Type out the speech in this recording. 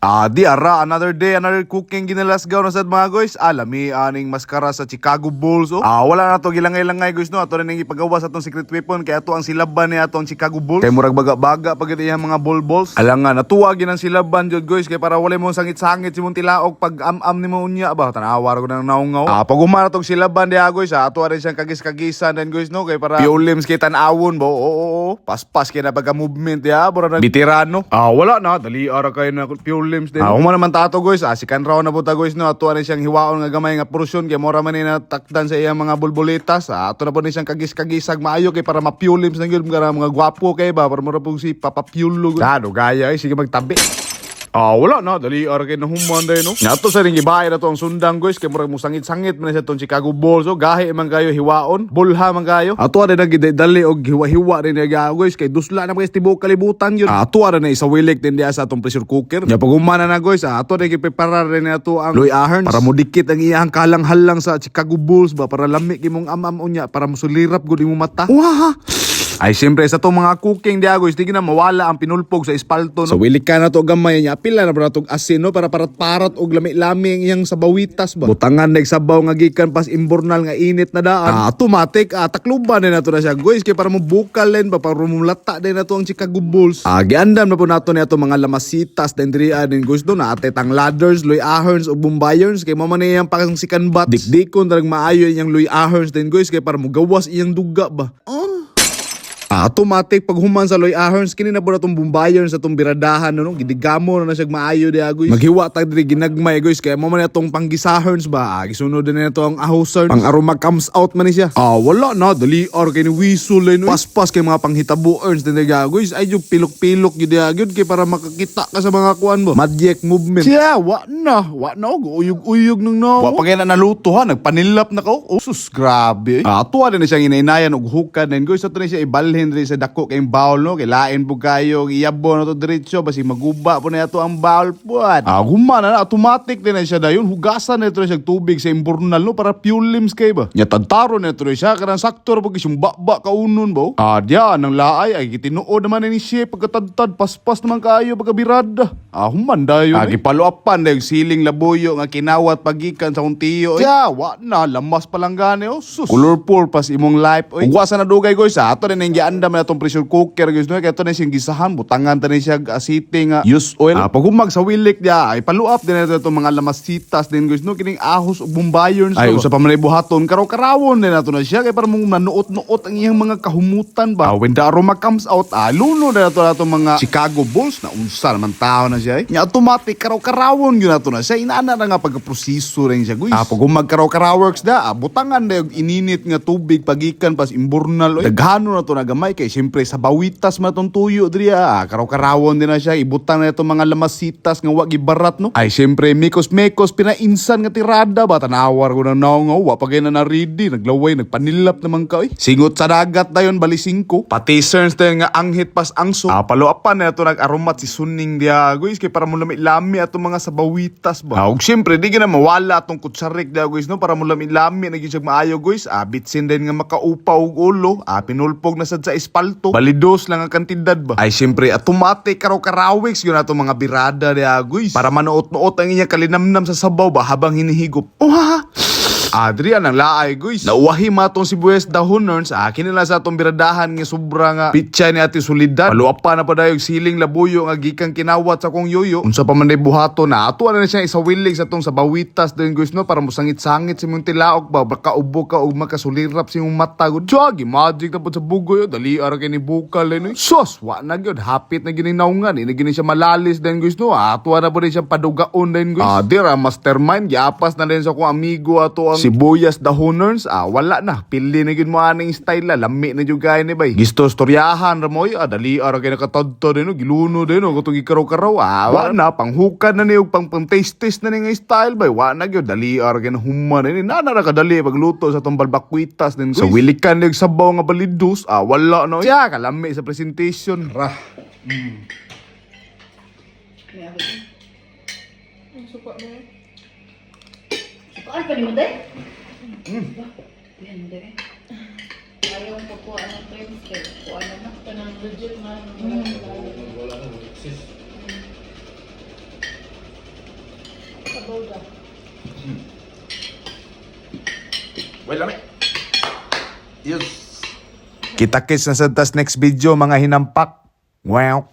Di ara, another day, another cooking ginalasgaw na sad, mga guys. Lami aning maskara sa Chicago Bulls, oh. Wala na to gilangay-langay, guys, no. Ato na ning ipagawa sa atong secret weapon kay ato ang silaban ni ato ang Chicago Bulls. Kay murag baga-baga pag iyang mga ball balls. Alangan, natuwa gid ang silaban jud, guys, kay para wala mo sangit-sangit si mong tilaok pag am-am nimo unya ba. Tanawa ra ko nang naungaw. Pag humana tong silaban diha, guys, ato rin siyang kagis-kagisan then, guys, no, kay para piulims kay tan-awon ba. Oo. Paspas kay na pagka movement diha, bora na veterano. Wala na, dali ara kay na piulims din. Human naman tato, guys, sikan raw na buta, guys, no. Ato rin siyang hiwaon nga gamay nga porsyon kay mora man ni natakdan sa iyang mga bulbulitas. Ato na po ni siyang kagis-kagisag maayo kay para mapiulims na gyud mga gwapo kay ba para mura pong si Papa Piulo. Dado gaya eh, sige magtabi. Wala na. Dali, ara kay nahuman day, no? Nga to sa ring ibahay na to ang sundang, guys. Kay murag musangit-sangit man siya tong Chicago Bulls. So, gahi man kayo, hiwaon. Bulha man kayo. Ato na dali og hiwa-hiwa rin niya, guys. Kay dusla na mga tibok kalibutan yun. Ato na isawilik din diya sa atong pressure cooker. Nya pag humana na, guys, ato na gipreparar rin ato ang Louis Aherns. Para mudikit ang iyang kalang-halang sa Chicago Bulls ba. Para lami imong am-am unya. Para musulirap gud imong mata. Wah! Ay, siyempre sa itong mga cooking diya, guys, di na mawala ang pinulpog sa espalto, no? So wili ka na to gamay niya, pila na ba tog asin, no, para parat-parat og lami-lami ang iyang sabawitas ba. Butangan nag sabaw nga gikan pas imburnal nga init na daan. Automatic takluban din nato na siya, guys, kay para mo bukal din ba, para mo lata din nato ang Chicago Bulls. Giandam na po nato niya mga lamasitas din diri din, guys, do na ate tang ladders, Louis Aherns ug Bombayerns kay mo man iyang pang sikan bat. Dikdikon tarag maayo iyang Louis Aherns din, guys, kay para mo gawas iyang duga ba. Oh. Automatic pag human sa Loy Aherns kini na po na itong Bombayer sa itong biradahan, no, gidigamo na na siya maayo diha, guys. Maghiwa tag diri ginagmay, guys, kaya mo man itong panggisaherns ba. Gisunod din na ito ang ahosern. Pang aroma comes out man ni siya. Wala na dali or kay ni whistle eh, no. Paspas kay mga panghitabo earns din diha, guys. Ay yung pilok-pilok gyud diha gyud kay para makakita ka sa mga kuan ba. Magic movement. Siya, wa na, wa na uyog-uyog nung no. Wa pa kay na naluto ha, nagpanilap na ka. Oh, sus, grabe. Tuwa din na siyang inainayan og hukad din, guys. Ato na siya ibalhin diri sa dako kayong bowl, no. Kay lain po kayo iyabo na to diretso basi maguba po na ato ang bowl puat. Guma na na automatic din na siya dayon hugasan na ito siya tubig sa imburnal, no, para pulims kay ba. Nya tantaro na ito siya kanang sakto ra pag isang ba kaunon ba. Diyan ang laay ay gitinuod naman ni siya pagkatadtad paspas naman kayo pagkabirada. Human dayon. Gipaluapan na yung siling labuyo nga kinawat pagikan sa kong tiyo. Ya, wa na lamas palanggane, oh. Sus. Colorful pas imong life oy. Ug wa sa nadugay, guys, ato na ning giandam na atong pressure cooker, guys, no, kay ato na siyang gisahan butangan ta ni siya asite nga use oil. Pag humag sa wilik diya ay paluap din nato itong mga lamasitas din, guys, no, kining ahos ug bombayerns. Ay usa pa man ay buhaton karaw-karawon din nato na siya kay para mong nanuot-nuot ang iyang mga kahumutan ba. When the aroma comes out, luno na nato nato mga Chicago Bulls na unsa naman tao na siya eh. Nya automatic karaw-karawon gyud nato na siya. Inana na nga pagkaproseso rin siya, guys. Pag humag karaw-karaworks da, butangan na yung ininit nga tubig pagikan pas imburnal oy. Daghano na to na gamay kay siyempre sa bawitas man tong tuyo diri ah. Karaw-karawon din na siya ibutang na itong mga lamasitas nga wa gibarat, no. Ay siyempre mekos-mekos pinainsan nga tirada ba tanawar ko na naong wa pa kay na na-ready naglaway nagpanilap naman ka oy. Singot sa dagat dayon bali 5. Pati cerns dayon nga anghit pas angso. Paluapan na ito nag-aromat si suning diya, guys, kay para mo lami-lami atong mga sabawitas ba. Ug siyempre di gina mawala atong kutsarik diya, guys, no, para mo lami-lami na gyud siya maayo, guys. Bitsin din nga makaupa og ulo. Pinulpog na sad sa espalto. Balidos lang ang kantidad ba. Ay siyempre automatic karaw-karawiks yun ato mga birada diya, guys. Para manuot-nuot ang inya kalinamnam sa sabaw ba habang hinihigop. Oh ha. Adrian ang laay, guys. Nauwahi matong sibuyas dahon nerns. Akin nila sa atong biradahan nga sobra nga pitsa ni Ate Solidad. Paluapa na pa dayog siling labuyo nga gikan kinawat sa kong yoyo. Unsa pa man day buhaton na ato na siya isawilig sa atong sabawitas din, guys, no, para mosangit-sangit sa imong tilaok ba baka ubo ka ug makasulirap sa imong mata gud. Tiyagi magic na pud sa bugoy, oh. Dali ara kay ni bukal eh, no. Sos, wa na gyud hapit na gini naungan ini gini siya malalis din, guys, no. Ato na po din siya padugaon din, guys. Dira mastermind giapas na din sa akong amigo ato ang sibuyas dahoners. Wala na pili na gyud mo aning style la lami na jud kay ni bay. Gisto storyahan ra mo oy. Dali ara kay nakatadto din, no, giluno din, no, katong gikaraw-karaw. Wa na panghukan na ni og pang pang taste test na ni nga style bay. Wa na gyud dali ara kay nahuman ni na na ra kadali pagluto sa atong balbakwitas din, guys. Sa wilikan ni sabaw nga balidos. Wala na siya kalami sa presentation ra. May ako din. Ang suka mo eh. Sukaan pa ni mo, day? Yan mo, day. Ayaw pagkuha ng trims kay kuha na na. Kanang legit na. Mm. Wala na, exist. Sa boga. Wait, lami. Yes. Kita-kits na sa tas next video, mga hinampak. Wow.